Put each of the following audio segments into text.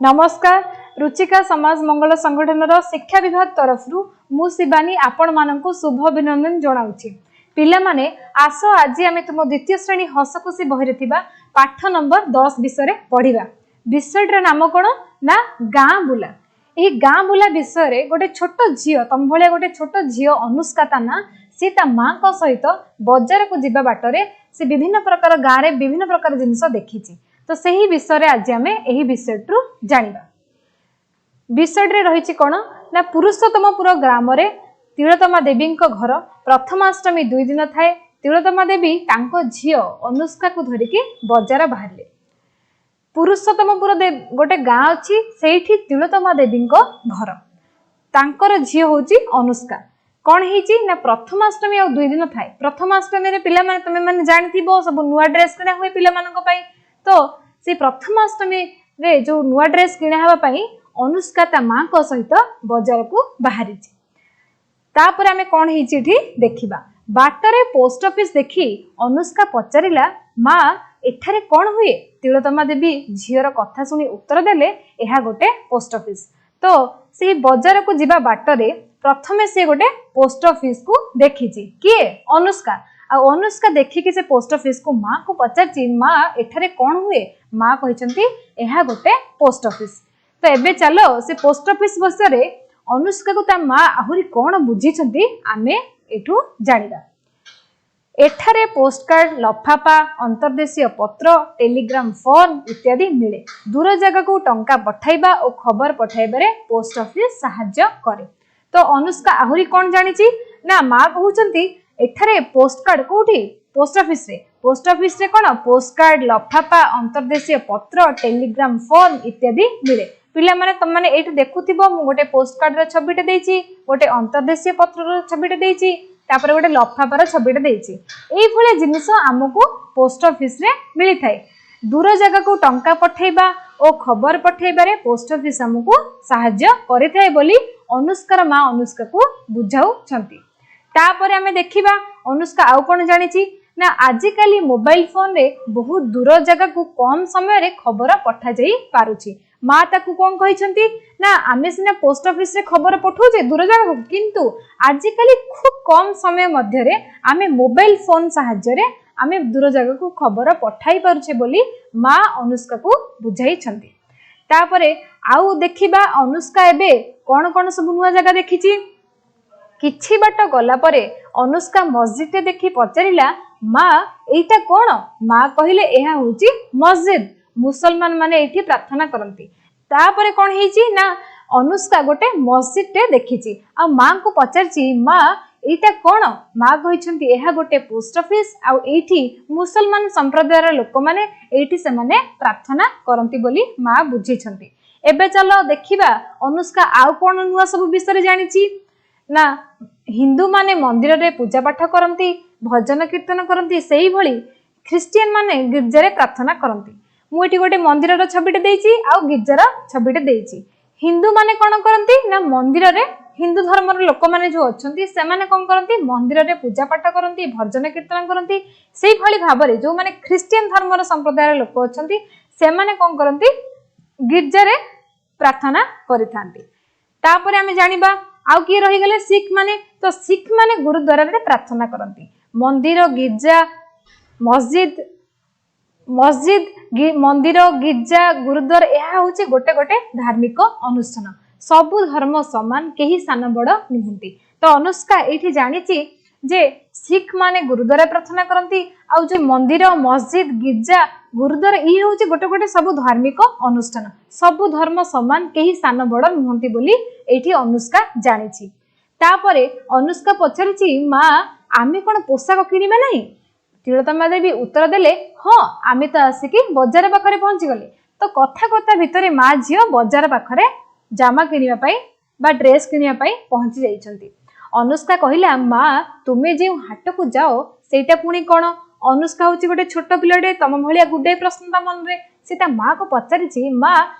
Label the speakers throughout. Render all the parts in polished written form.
Speaker 1: ନମସ୍କାର। ରୁଚିକା ସମାଜ ମଙ୍ଗଳ ସଂଗଠନର ଶିକ୍ଷା ବିଭାଗ ତରଫରୁ ମୁଁ ଶିବାନୀ ଆପଣମାନଙ୍କୁ ଶୁଭ ଅଭିନନ୍ଦନ ଜଣାଉଛି। ପିଲାମାନେ, ଆସ, ଆଜି ଆମେ ତୁମ ଦ୍ୱିତୀୟ ଶ୍ରେଣୀ ହସଖୁସି ବହିରେ ଥିବା ପାଠ ନମ୍ବର 10 ବିଷୟରେ ପଢିବା। ବିଷୟଟିର ନାମ କ'ଣ ନା ଗାଁ ବୁଲା। ଏହି ଗାଁ ବୁଲା ବିଷୟରେ ଗୋଟେ ଛୋଟ ଝିଅ, ତମ ଭଳିଆ ଗୋଟେ ଛୋଟ ଝିଅ, ଅନୁଷ୍କା ତା ନା, ସେ ତା ମାଙ୍କ ସହିତ ବଜାରକୁ ଯିବା ବାଟରେ ସେ ବିଭିନ୍ନ ପ୍ରକାର ଗାଁରେ ବିଭିନ୍ନ ପ୍ରକାର ଜିନିଷ ଦେଖିଛି। ତ ସେହି ବିଷୟରେ ଆଜି ଆମେ ଏହି ବିଷୟଟିରୁ ଜାଣିବା। ବିଷୟଟିରେ ରହିଛି କ'ଣ ନା ପୁରୁଷୋତ୍ତମପୁର ଗ୍ରାମରେ ତିଳୋତ୍ତମା ଦେବୀଙ୍କ ଘର। ପ୍ରଥମାଷ୍ଟମୀ 2 ଦିନ ଥାଏ। ତିଳୋତ୍ତମା ଦେବୀ ତାଙ୍କ ଝିଅ ଅନୁଷ୍କାକୁ ଧରିକି ବଜାର ବାହାରିଲେ। ପୁରୁଷୋତ୍ତମପୁର ଗୋଟେ ଗାଁ ଅଛି, ସେଇଠି ତିଳୋତ୍ତମା ଦେବୀଙ୍କ ଘର। ତାଙ୍କର ଝିଅ ହଉଛି ଅନୁଷ୍କା। କ'ଣ ହେଇଛି ନା ପ୍ରଥମାଷ୍ଟମୀ ଆଉ 2 ଦିନ ଥାଏ। ପ୍ରଥମାଷ୍ଟମୀରେ ପିଲାମାନେ, ତମେ ମାନେ ଜାଣିଥିବ, ସବୁ ନୂଆ ଡ୍ରେସ୍ କିଣା ହୁଏ ପିଲାମାନଙ୍କ ପାଇଁ। ତ ସେଇ ପ୍ରଥମାଷ୍ଟମୀରେ ଯୋଉ ନୂଆ ଡ୍ରେସ୍ କିଣା ହେବା ପାଇଁ ଅନୁଷ୍କା ତା ମାଙ୍କ ସହିତ ବଜାରକୁ ବାହାରିଛି। ତାପରେ ଆମେ କ'ଣ ହେଇଛି ଏଠି ଦେଖିବା। ବାଟରେ ପୋଷ୍ଟ ଅଫିସ ଦେଖି ଅନୁଷ୍କା ପଚାରିଲା, "ମା, ଏଠାରେ କ'ଣ ହୁଏ?" ତିଳୋତ୍ତମା ଦେବୀ ଝିଅର କଥା ଶୁଣି ଉତ୍ତର ଦେଲେ, "ଏହା ଗୋଟେ ପୋଷ୍ଟ ଅଫିସ।" ତ ସେଇ ବଜାରକୁ ଯିବା ବାଟରେ ପ୍ରଥମେ ସେ ଗୋଟେ ପୋଷ୍ଟ ଅଫିସକୁ ଦେଖିଛି। କିଏ? ଅନୁଷ୍କା। ଆଉ ଅନୁଷ୍କା ଦେଖିକି ସେ ପୋଷ୍ଟ ଅଫିସକୁ ମାକୁ ପଚାରିଛି, "ମା, ଏଠାରେ କ'ଣ ହୁଏ?" ମା କହିଛନ୍ତି, "ଏହା ଗୋଟେ ପୋଷ୍ଟ ଅଫିସ।" ତ ଏବେ ଚାଲ, ସେ ପୋଷ୍ଟ ଅଫିସ ବିଷୟରେ ଅନୁଷ୍କାକୁ ତା ମା ଆହୁରି କ'ଣ ବୁଝିଛନ୍ତି, ଆମେ ଏଠୁ ଜାଣିବା। ଏଠାରେ ପୋଷ୍ଟକାର୍ଡ, ଲଫାପା, ଅନ୍ତର୍ଦେଶୀୟ ପତ୍ର, ଟେଲିଗ୍ରାମ ଫର୍ମ ଇତ୍ୟାଦି ମିଳେ। ଦୂର ଜାଗାକୁ ଟଙ୍କା ପଠାଇବା ଓ ଖବର ପଠାଇବାରେ ପୋଷ୍ଟ ଅଫିସ ସାହାଯ୍ୟ କରେ। ତ ଅନୁଷ୍କା ଆହୁରି କ'ଣ ଜାଣିଛି ନା ମା କହୁଛନ୍ତି, ଏଠାରେ ପୋଷ୍ଟକାର୍ଡ, କୋଉଠି? ପୋଷ୍ଟ ଅଫିସରେ। ପୋଷ୍ଟ ଅଫିସରେ କ'ଣ? ପୋଷ୍ଟକାର୍ଡ, ଲଫାପା, ଅନ୍ତର୍ଦେଶୀୟ ପତ୍ର, ଟେଲିଗ୍ରାମ ଫର୍ମ ଇତ୍ୟାଦି ମିଳେ। ପିଲାମାନେ, ତମମାନେ ଏଇଠି ଦେଖୁଥିବ, ମୁଁ ଗୋଟେ ପୋଷ୍ଟକାର୍ଡର ଛବିଟେ ଦେଇଛି, ଗୋଟେ ଅନ୍ତର୍ଦେଶୀୟ ପତ୍ରର ଛବିଟେ ଦେଇଛି, ତାପରେ ଗୋଟେ ଲଫାପାର ଛବିଟେ ଦେଇଛି। ଏଇଭଳିଆ ଜିନିଷ ଆମକୁ ପୋଷ୍ଟ ଅଫିସରେ ମିଳିଥାଏ। ଦୂର ଜାଗାକୁ ଟଙ୍କା ପଠେଇବା ଓ ଖବର ପଠେଇବାରେ ପୋଷ୍ଟ ଅଫିସ ଆମକୁ ସାହାଯ୍ୟ କରିଥାଏ ବୋଲି ଅନୁଷ୍କାର ମା ଅନୁଷ୍କାକୁ ବୁଝାଉଛନ୍ତି। ତାପରେ ଆମେ ଦେଖିବା ଅନୁଷ୍କା ଆଉ କ'ଣ ଜାଣିଛି ନା ଆଜିକାଲି ମୋବାଇଲ ଫୋନରେ ବହୁତ ଦୂର ଜାଗାକୁ କମ ସମୟରେ ଖବର ପଠାଯାଇ ପାରୁଛି। ମା ତାକୁ କ'ଣ କହିଛନ୍ତି ନା ଆମେ ସିନା ପୋଷ୍ଟ ଅଫିସରେ ଖବର ପଠାଉଛେ ଦୂର ଜାଗାକୁ, କିନ୍ତୁ ଆଜିକାଲି ଖୁବ କମ ସମୟ ମଧ୍ୟରେ ଆମେ ମୋବାଇଲ ଫୋନ ସାହାଯ୍ୟରେ ଆମେ ଦୂର ଜାଗାକୁ ଖବର ପଠାଇ ପାରୁଛେ ବୋଲି ମା ଅନୁଷ୍କାକୁ ବୁଝାଇଛନ୍ତି। ତାପରେ ଆଉ ଦେଖିବା ଅନୁଷ୍କା ଏବେ କ'ଣ କ'ଣ ସବୁ ନୂଆ ଜାଗା ଦେଖିଛି। କିଛି ବାଟ ଗଲା ପରେ ଅନୁଷ୍କା ମସଜିଦଟେ ଦେଖି ପଚାରିଲା, "ମା, ଏଇଟା କ'ଣ?" ମା କହିଲେ, "ଏହା ହଉଛି ମସଜିଦ। ମୁସଲମାନ ମାନେ ଏଇଠି ପ୍ରାର୍ଥନା କରନ୍ତି।" ତାପରେ କ'ଣ ହେଇଛି ନା ଅନୁଷ୍କା ଗୋଟେ ମସଜିଦଟେ ଦେଖିଛି ଆଉ ମାଙ୍କୁ ପଚାରିଛି, "ମା, ଏଇଟା କ'ଣ?" ମା କହିଛନ୍ତି, "ଏହା ଗୋଟେ ପୋଷ୍ଟ ଅଫିସ ଆଉ ଏଇଠି ମୁସଲମାନ ସମ୍ପ୍ରଦାୟର ଲୋକମାନେ ଏଇଠି ସେମାନେ ପ୍ରାର୍ଥନା କରନ୍ତି" ବୋଲି ମା ବୁଝେଇଛନ୍ତି। ଏବେ ଚାଲ ଦେଖିବା ଅନୁଷ୍କା ଆଉ କ'ଣ ନୂଆ ସବୁ ବିଷୟରେ ଜାଣିଛି ନା ହିନ୍ଦୁମାନେ ମନ୍ଦିରରେ ପୂଜା ପାଠ କରନ୍ତି, ଭଜନ କୀର୍ତ୍ତନ କରନ୍ତି, ସେଇଭଳି ଖ୍ରୀଷ୍ଟିଆନ ମାନେ ଗିର୍ଜାରେ ପ୍ରାର୍ଥନା କରନ୍ତି। ମୁଁ ଏଠି ଗୋଟେ ମନ୍ଦିରର ଛବିଟେ ଦେଇଛି ଆଉ ଗିର୍ଜାର ଛବିଟେ ଦେଇଛି। ହିନ୍ଦୁମାନେ କ'ଣ କରନ୍ତି ନା ମନ୍ଦିରରେ, ହିନ୍ଦୁ ଧର୍ମର ଲୋକମାନେ ଯୋଉ ଅଛନ୍ତି, ସେମାନେ କ'ଣ କରନ୍ତି? ମନ୍ଦିରରେ ପୂଜା ପାଠ କରନ୍ତି, ଭଜନ କୀର୍ତ୍ତନ କରନ୍ତି। ସେଇଭଳି ଭାବରେ ଯୋଉମାନେ ଖ୍ରୀଷ୍ଟିଆନ ଧର୍ମର ସମ୍ପ୍ରଦାୟର ଲୋକ ଅଛନ୍ତି, ସେମାନେ କ'ଣ କରନ୍ତି? ଗିର୍ଜାରେ ପ୍ରାର୍ଥନା କରିଥାନ୍ତି। ତାପରେ ଆମେ ଜାଣିବା ଆଉ କିଏ ରହିଗଲେ? ଶିଖ ମାନେ। ତ ଶିଖ ମାନେ ଗୁରୁଦ୍ୱାରରେ ପ୍ରାର୍ଥନା କରନ୍ତି। ମନ୍ଦିର, ଗିର୍ଜା, ମସଜିଦ, ମସଜିଦ, ମନ୍ଦିର, ଗିର୍ଜା, ଗୁରୁଦ୍ୱାର, ଏହା ହଉଛି ଗୋଟେ ଗୋଟେ ଧାର୍ମିକ ଅନୁଷ୍ଠାନ। ସବୁ ଧର୍ମ ସମାନ, କେହି ସାନ ବଡ ନୁହନ୍ତି। ତ ଅନୁଷ୍କା ଏଇଠି ଜାଣିଛି ଯେ ଶିଖ ମାନେ ଗୁରୁଦ୍ୱାର ପ୍ରାର୍ଥନା କରନ୍ତି ଆଉ ଯୋଉ ମନ୍ଦିର, ମସଜିଦ, ଗିର୍ଜା, ଗୁରୁଦ୍ୱାର, ଇଏ ହଉଛି ଗୋଟେ ଗୋଟେ ସବୁ ଧାର୍ମିକ ଅନୁଷ୍ଠାନ। ସବୁ ଧର୍ମ ସମାନ, କେହି ସାନ ବଡ ନୁହନ୍ତି ବୋଲି ଏଇଠି ଅନୁଷ୍କା ଜାଣିଛି। ତାପରେ ଅନୁଷ୍କା ପଚାରିଛି, "ମା, ଆମେ କ'ଣ ପୋଷାକ କିଣିବା ନାହିଁ?" ତିଳୋତ୍ତମା ଦେବୀ ଉତ୍ତର ଦେଲେ, "ହଁ, ଆମେ ତ ଆସିକି ବଜାର ପାଖରେ ପହଞ୍ଚିଗଲେ।" ତ କଥା କଥା ଭିତରେ ମା ଝିଅ ବଜାର ପାଖରେ ଜାମା କିଣିବା ପାଇଁ ବା ଡ୍ରେସ୍ କିଣିବା ପାଇଁ ପହଞ୍ଚି ଯାଇଛନ୍ତି। ଅନୁଷ୍କା କହିଲା, "ମା, ତୁମେ ଯେଉଁ ହାଟକୁ ଯାଅ, ସେଇଟା ପୁଣି କ'ଣ?" ଅନୁଷ୍କା ହଉଛି ଗୋଟେ ଛୋଟ ପିଲାଟେ, ତମ ଭଳିଆ ଗୁଡାଏ ପ୍ରଶ୍ନ ତା ମନରେ। ସେ ତା ମାକୁ ପଚାରିଛି, "ମା,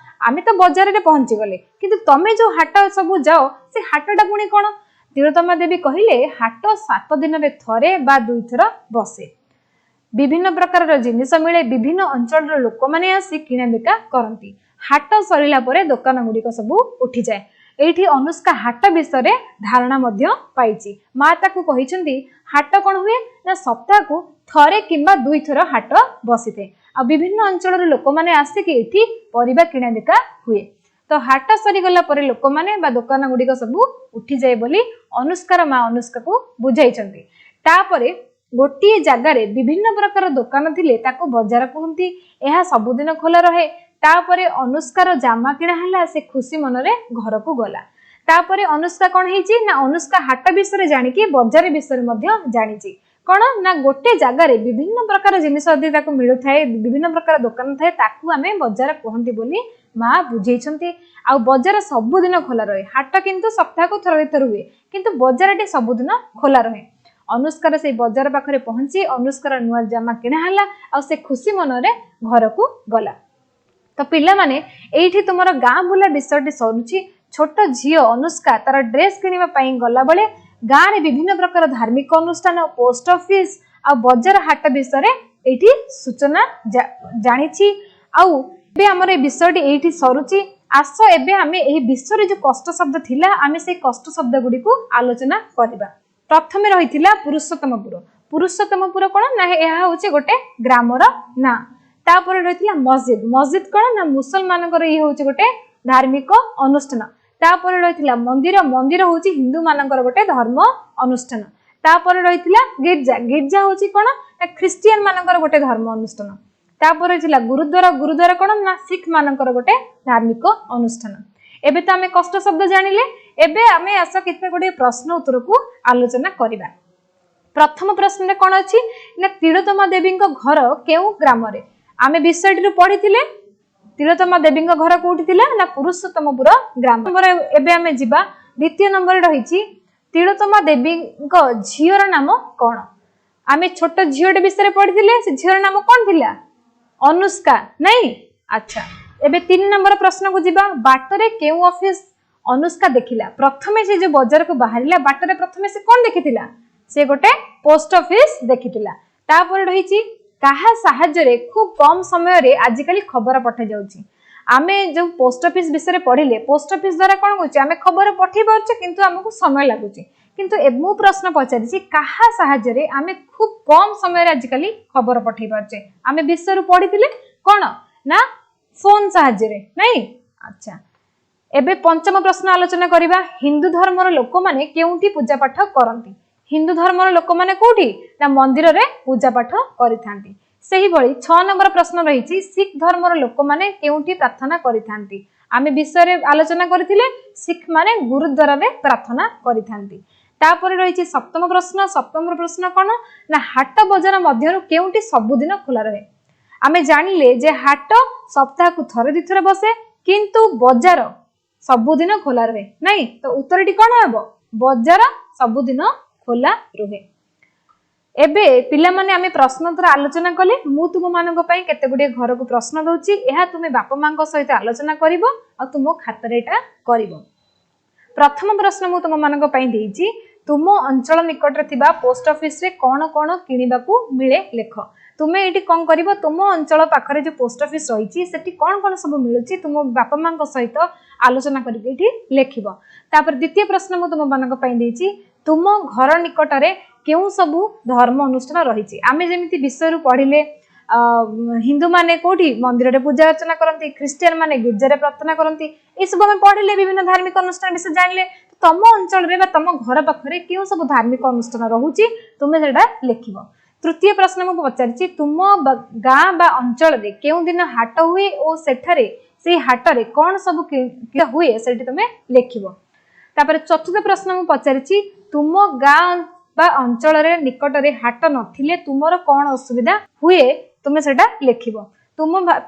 Speaker 1: ଆମେ ତ ବଜାରରେ ପହଞ୍ଚିଗଲେ, କିନ୍ତୁ ତମେ ଯୋଉ ହାଟ ସବୁ ଯାଅ, ସେ ହାଟଟା ପୁଣି କ'ଣ?" ତିଳୋତ୍ତମା ଦେବୀ କହିଲେ, "ହାଟ 7 ଦିନରେ ଥରେ ବା ଦୁଇଥର ବସେ। ବିଭିନ୍ନ ପ୍ରକାରର ଜିନିଷ ମିଳେ। ବିଭିନ୍ନ ଅଞ୍ଚଳର ଲୋକମାନେ ଆସି କିଣାବିକା କରନ୍ତି। ହାଟ ସରିଲା ପରେ ଦୋକାନ ଗୁଡ଼ିକ ସବୁ ଉଠିଯାଏ। ଏଇଠି ଅନୁଷ୍କା ହାଟ ବିଷୟରେ ଧାରଣା ମଧ୍ୟ ପାଇଛି। ମା ତାକୁ କହିଛନ୍ତି, ହାଟ କ'ଣ ହୁଏ ନା ସପ୍ତାହକୁ ଥରେ କିମ୍ବା ଦୁଇଥର ହାଟ ବସିଥାଏ ଆଉ ବିଭିନ୍ନ ଅଞ୍ଚଳର ଲୋକମାନେ ଆସିକି ଏଠି ପରିବା କିଣା ବିକା ହୁଏ। ତ ହାଟ ସରିଗଲା ପରେ ଲୋକମାନେ ବା ଦୋକାନ ଗୁଡ଼ିକ ସବୁ ଉଠିଯାଏ ବୋଲି ଅନୁଷ୍କାର ମା ଅନୁଷ୍କାକୁ ବୁଝାଇଛନ୍ତି। ତାପରେ ଗୋଟିଏ ଜାଗାରେ ବିଭିନ୍ନ ପ୍ରକାର ଦୋକାନ ଥିଲେ ତାକୁ ବଜାର କୁହନ୍ତି। ଏହା ସବୁଦିନ ଖୋଲା ରହେ। ତାପରେ ଅନୁଷ୍କାର ଜାମା କିଣା ହେଲା, ସେ ଖୁସି ମନରେ ଘରକୁ ଗଲା। ତାପରେ ଅନୁଷ୍କା କ'ଣ ହେଇଛି ନା ଅନୁଷ୍କା ହାଟ ବିଷୟରେ ଜାଣିକି ବଜାର ବିଷୟରେ ମଧ୍ୟ ଜାଣିଛି। କ'ଣ ନା ଗୋଟେ ଜାଗାରେ ବିଭିନ୍ନ ପ୍ରକାର ଜିନିଷ ଯଦି ତାକୁ ମିଳୁଥାଏ, ବିଭିନ୍ନ ପ୍ରକାର ଦୋକାନ ଥାଏ, ତାକୁ ଆମେ ବଜାର କୁହନ୍ତି ବୋଲି ମା ବୁଝେଇଛନ୍ତି। ଆଉ ବଜାର ସବୁଦିନ ଖୋଲା ରହେ। ହାଟ କିନ୍ତୁ ସପ୍ତାହକୁ ଥରେ ଦୁଇଥର ହୁଏ, କିନ୍ତୁ ବଜାରଟି ସବୁଦିନ ଖୋଲା ରହେ। ଅନୁଷ୍କାର ସେଇ ବଜାର ପାଖରେ ପହଞ୍ଚି ଅନୁଷ୍କାର ନୂଆ ଜାମା କିଣା ହେଲା ଆଉ ସେ ଖୁସି ମନରେ ଘରକୁ ଗଲା। ତ ପିଲାମାନେ, ଏଇଠି ତୁମର ଗାଁ ବୁଲା ବିଷୟଟି ସରୁଛି। ଛୋଟ ଝିଅ ଅନୁଷ୍କା ତାର ଡ୍ରେସ୍ କିଣିବା ପାଇଁ ଗଲାବେଳେ ଗାଁରେ ବିଭିନ୍ନ ପ୍ରକାର ଧାର୍ମିକ ଅନୁଷ୍ଠାନ, ପୋଷ୍ଟ ଅଫିସ ଆଉ ବଜାର ହାଟ ବିଷୟରେ ଏଇଠି ସୂଚନା ଜାଣିଛି। ଆଉ ଏବେ ଆମର ଏ ବିଷୟଟି ଏଇଠି ସରୁଛି। ଆସ, ଏବେ ଆମେ ଏହି ବିଷୟରେ ଯୋଉ କଷ୍ଟ ଶବ୍ଦ ଥିଲା, ଆମେ ସେଇ କଷ୍ଟ ଶବ୍ଦ ଗୁଡ଼ିକୁ ଆଲୋଚନା କରିବା। ପ୍ରଥମେ ରହିଥିଲା ପୁରୁଷୋତ୍ତମପୁର। ପୁରୁଷୋତ୍ତମପୁର କ'ଣ ନା ଏହା ହଉଛି ଗୋଟେ ଗ୍ରାମର ନାଁ। ତାପରେ ରହିଥିଲା ମସଜିଦ। ମସଜିଦ କ'ଣ ନା ମୁସଲମାନଙ୍କର ଇଏ ହଉଛି ଗୋଟେ ଧାର୍ମିକ ଅନୁଷ୍ଠାନ। ତାପରେ ରହିଥିଲା ମନ୍ଦିର। ମନ୍ଦିର ହଉଛି ହିନ୍ଦୁ ମାନଙ୍କର ଗୋଟେ ଧର୍ମ ଅନୁଷ୍ଠାନ। ତାପରେ ରହିଥିଲା ଗିର୍ଜା। ଗିର୍ଜା ହଉଛି କ'ଣ ନା ଖ୍ରୀଷ୍ଟିଆନ ମାନଙ୍କର ଗୋଟେ ଧର୍ମ ଅନୁଷ୍ଠାନ। ତାପରେ ରହିଥିଲା ଗୁରୁଦ୍ୱାର। ଗୁରୁଦ୍ୱାର କ'ଣ ନା ଶିଖ ମାନଙ୍କର ଗୋଟେ ଧାର୍ମିକ ଅନୁଷ୍ଠାନ। ଏବେ ତ ଆମେ କଷ୍ଟ ଶବ୍ଦ ଜାଣିଲେ। ଏବେ ଆମେ ଆସ କେତେ ଗୁଡ଼ିଏ ପ୍ରଶ୍ନ ଉତ୍ତରକୁ ଆଲୋଚନା କରିବା। ପ୍ରଥମ ପ୍ରଶ୍ନରେ କ'ଣ ଅଛି ନା ତିଳୋତ୍ତମା ଦେବୀଙ୍କ ଘର କେଉଁ ଗ୍ରାମରେ? ଆମେ ବିଷୟଟିରୁ ପଢିଥିଲେ, ତିଳୋତ୍ତମା ଦେବୀଙ୍କ ଘର କୋଉଠି ଥିଲା ନା ପୁରୁଷୋତ୍ତମପୁର ଗ୍ରାମ। ଏବେ ଆମେ ଯିବା ଦ୍ୱିତୀୟ ନମ୍ବରରେ ରହିଛି, ତିଳୋତ୍ତମା ଦେବୀଙ୍କ ଝିଅର ନାମ କ'ଣ? ଆମେ ଛୋଟ ଝିଅଟେ ବିଷୟରେ ପଢିଥିଲେ, ସେ ଝିଅର ନାମ କ'ଣ ଥିଲା? ଅନୁଷ୍କା, ନାଇଁ? ଆଚ୍ଛା, ଏବେ ତିନି ନମ୍ବର ପ୍ରଶ୍ନକୁ ଯିବା। ବାଟରେ କେଉଁ ଅଫିସ ଅନୁଷ୍କା ଦେଖିଲା? ପ୍ରଥମେ ସେ ଯୋଉ ବଜାରକୁ ବାହାରିଲା, ବାଟରେ ପ୍ରଥମେ ସେ କ'ଣ ଦେଖିଥିଲା? ସେ ଗୋଟେ ପୋଷ୍ଟ ଅଫିସ ଦେଖିଥିଲା। ତାପରେ ରହିଛି, କାହା ସାହାଯ୍ୟରେ ଖୁବ କମ ସମୟରେ ଆଜିକାଲି ଖବର ପଠାଯାଉଛି? ଆମେ ଯୋଉ ପୋଷ୍ଟ ଅଫିସ ବିଷୟରେ ପଢିଲେ, ପୋଷ୍ଟ ଅଫିସ ଦ୍ୱାରା କ'ଣ କରୁଛେ? ଆମେ ଖବର ପଠେଇ ପାରୁଛେ, କିନ୍ତୁ ଆମକୁ ସମୟ ଲାଗୁଛି। କିନ୍ତୁ ମୁଁ ପ୍ରଶ୍ନ ପଚାରିଛି, କାହା ସାହାଯ୍ୟରେ ଆମେ ଖୁବ କମ ସମୟରେ ଆଜିକାଲି ଖବର ପଠେଇ ପାରୁଛେ? ଆମେ ବିଷୟରୁ ପଢିଥିଲେ, କ'ଣ ନା ଫୋନ ସାହାଯ୍ୟରେ, ନାଇଁ? ଆଚ୍ଛା, ଏବେ ପଞ୍ଚମ ପ୍ରଶ୍ନ ଆଲୋଚନା କରିବା। ହିନ୍ଦୁ ଧର୍ମର ଲୋକମାନେ କେଉଁଠି ପୂଜା ପାଠ କରନ୍ତି? ହିନ୍ଦୁ ଧର୍ମର ଲୋକମାନେ କୋଉଠି ନା ମନ୍ଦିରରେ ପୂଜା ପାଠ କରିଥାନ୍ତି। ସେହିଭଳି ଛଅ ନମ୍ବର ପ୍ରଶ୍ନ ରହିଛି, ଶିଖ ଧର୍ମର ଲୋକମାନେ କେଉଁଠି ପ୍ରାର୍ଥନା କରିଥାନ୍ତି? ଆମେ ବିଷୟରେ ଆଲୋଚନା କରିଥିଲେ, ଶିଖ ମାନେ ଗୁରୁଦ୍ୱାରରେ ପ୍ରାର୍ଥନା କରିଥାନ୍ତି। ତାପରେ ରହିଛି ସପ୍ତମ ପ୍ରଶ୍ନ। ସପ୍ତମ ପ୍ରଶ୍ନ କ'ଣ ନା ହାଟ ବଜାର ମଧ୍ୟରୁ କେଉଁଟି ସବୁଦିନ ଖୋଲା ରହେ? ଆମେ ଜାଣିଲେ ଯେ ହାଟ ସପ୍ତାହକୁ ଥରେ ଦୁଇଥର ବସେ, କିନ୍ତୁ ବଜାର ସବୁଦିନ ଖୋଲା ରୁହେ, ନାଇଁ? ତ ଉତ୍ତରଟି କ'ଣ ହେବ? ବଜାର ସବୁଦିନ ଖୋଲା ରୁହେ। ଏବେ ପିଲାମାନେ, ଆମେ ପ୍ରଶ୍ନୋତ୍ତର ଆଲୋଚନା କଲେ। ମୁଁ ତୁମମାନଙ୍କ ପାଇଁ କେତେ ଗୁଡ଼ିଏ ଘରକୁ ପ୍ରଶ୍ନ ଦଉଛି। ଏହା ତୁମେ ବାପା ମାଙ୍କ ସହିତ ଆଲୋଚନା କରିବ ଆଉ ତୁମ ଖାତାରେ ଏଇଟା କରିବ। ପ୍ରଥମ ପ୍ରଶ୍ନ ମୁଁ ତୁମମାନଙ୍କ ପାଇଁ ଦେଇଛି, ତୁମ ଅଞ୍ଚଳ ନିକଟରେ ଥିବା ପୋଷ୍ଟ ଅଫିସରେ କ'ଣ କ'ଣ କିଣିବାକୁ ମିଳେ ଲେଖ। ତୁମେ ଏଇଠି କ'ଣ କରିବ? ତୁମ ଅଞ୍ଚଳ ପାଖରେ ଯୋଉ ପୋଷ୍ଟ ଅଫିସ ରହିଛି, ସେଠି କ'ଣ କ'ଣ ସବୁ ମିଳୁଛି, ତୁମ ବାପା ମାଙ୍କ ସହିତ ଆଲୋଚନା କରିକି ଏଇଠି ଲେଖିବ। ତାପରେ ଦ୍ୱିତୀୟ ପ୍ରଶ୍ନ ମୁଁ ତୁମମାନଙ୍କ ପାଇଁ ଦେଇଛି, ତୁମ ଘର ନିକଟରେ କେଉଁ ସବୁ ଧର୍ମ ଅନୁଷ୍ଠାନ ରହିଛି? ଆମେ ଯେମିତି ବିଷୟରୁ ପଢିଲେ, ହିନ୍ଦୁମାନେ କୋଉଠି ମନ୍ଦିରରେ ପୂଜା ଅର୍ଚ୍ଚନା କରନ୍ତି, ଖ୍ରୀଷ୍ଟିଆନ ମାନେ ଗିର୍ଜାରେ ପ୍ରାର୍ଥନା କରନ୍ତି, ଏସବୁ ଆମେ ପଢିଲେ, ବିଭିନ୍ନ ଧାର୍ମିକ ଅନୁଷ୍ଠାନ ବିଷୟରେ ଜାଣିଲେ। ତମ ଅଞ୍ଚଳରେ ବା ତମ ଘର ପାଖରେ କେଉଁ ସବୁ ଧାର୍ମିକ ଅନୁଷ୍ଠାନ ରହୁଛି, ତୁମେ ସେଟା ଲେଖିବ। ତୃତୀୟ ପ୍ରଶ୍ନ ମୁଁ ପଚାରିଛି, ତୁମ ଗାଁ ବା ଅଞ୍ଚଳରେ କେଉଁ ଦିନ ହାଟ ହୁଏ ଓ ସେଠାରେ ସେଇ ହାଟରେ କ'ଣ ସବୁ ହୁଏ, ସେଠି ତୁମେ ଲେଖିବ। ତାପରେ ଚତୁର୍ଥ ପ୍ରଶ୍ନ ମୁଁ ପଚାରିଛି, ତୁମ ଗାଁ ବା ଅଞ୍ଚଳରେ ନିକଟରେ ହାଟ ନଥିଲେ ତୁମର କ'ଣ ଅସୁବିଧା ହୁଏ, ତୁମେ ସେଟା ଲେଖିବ।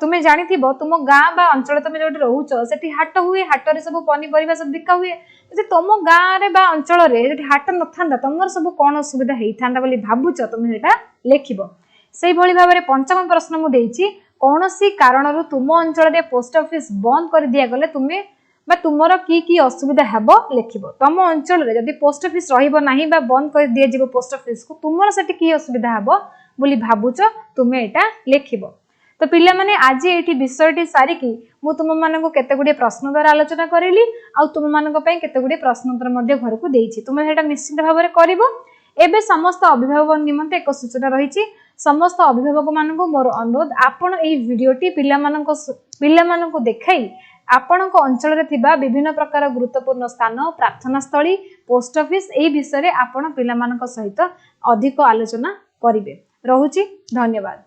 Speaker 1: ତୁମେ ଜାଣିଥିବ, ତୁମ ଗାଁ ବା ଅଞ୍ଚଳ ତୁମେ ଯୋଉଠି ରହୁଛ, ସେଠି ହାଟ ହୁଏ, ହାଟରେ ସବୁ ପନିପରିବା ସବୁ ବିକା ହୁଏ। ଯଦି ତମ ଗାଁରେ ବା ଅଞ୍ଚଳରେ ସେଠି ହାଟ ନଥାନ୍ତା, ତମର ସବୁ କ'ଣ ଅସୁବିଧା ହେଇଥାନ୍ତା ବୋଲି ଭାବୁଛ, ତୁମେ ସେଟା ଲେଖିବ। ସେଇଭଳି ଭାବରେ ପଞ୍ଚମ ପ୍ରଶ୍ନ ମୁଁ ଦେଇଛି, କୌଣସି କାରଣରୁ ତୁମ ଅଞ୍ଚଳରେ ପୋଷ୍ଟ ଅଫିସ ବନ୍ଦ କରିଦିଆଗଲେ ତୁମେ ବା ତୁମର କି କି ଅସୁବିଧା ହେବ ଲେଖିବ। ତମ ଅଞ୍ଚଳରେ ଯଦି ପୋଷ୍ଟ ଅଫିସ ରହିବ ନାହିଁ ବା ବନ୍ଦ କରି ଦିଆଯିବ ପୋଷ୍ଟ ଅଫିସକୁ, ତୁମର ସେଠି କି ଅସୁବିଧା ହେବ ବୋଲି ଭାବୁଛ, ତୁମେ ଏଇଟା ଲେଖିବ। ତ ପିଲାମାନେ, ଆଜି ଏଇଠି ବିଷୟଟି ସାରିକି ମୁଁ ତୁମମାନଙ୍କୁ କେତେ ଗୁଡ଼ିଏ ପ୍ରଶ୍ନ ଦ୍ୱାରା ଆଲୋଚନା କରିଲି ଆଉ ତୁମମାନଙ୍କ ପାଇଁ କେତେ ଗୁଡ଼ିଏ ପ୍ରଶ୍ନୋତ୍ତର ମଧ୍ୟ ଘରକୁ ଦେଇଛି। ତୁମେ ସେଇଟା ନିଶ୍ଚିତ ଭାବରେ କରିବ। ଏବେ ସମସ୍ତ ଅଭିଭାବକ ନିମନ୍ତେ ଏକ ସୂଚନା ରହିଛି। ସମସ୍ତ ଅଭିଭାବକମାନଙ୍କୁ ମୋର ଅନୁରୋଧ, ଆପଣ ଏହି ଭିଡ଼ିଓଟି ପିଲାମାନଙ୍କୁ ଦେଖାଇ ଆପଣଙ୍କ ଅଞ୍ଚଳରେ ଥିବା ବିଭିନ୍ନ ପ୍ରକାର ଗୁରୁତ୍ୱପୂର୍ଣ୍ଣ ସ୍ଥାନ, ପ୍ରାର୍ଥନା ସ୍ଥଳୀ, ପୋଷ୍ଟ ଅଫିସ, ଏହି ବିଷୟରେ ଆପଣ ପିଲାମାନଙ୍କ ସହିତ ଅଧିକ ଆଲୋଚନା କରିବେ। ରହୁଛି, ଧନ୍ୟବାଦ।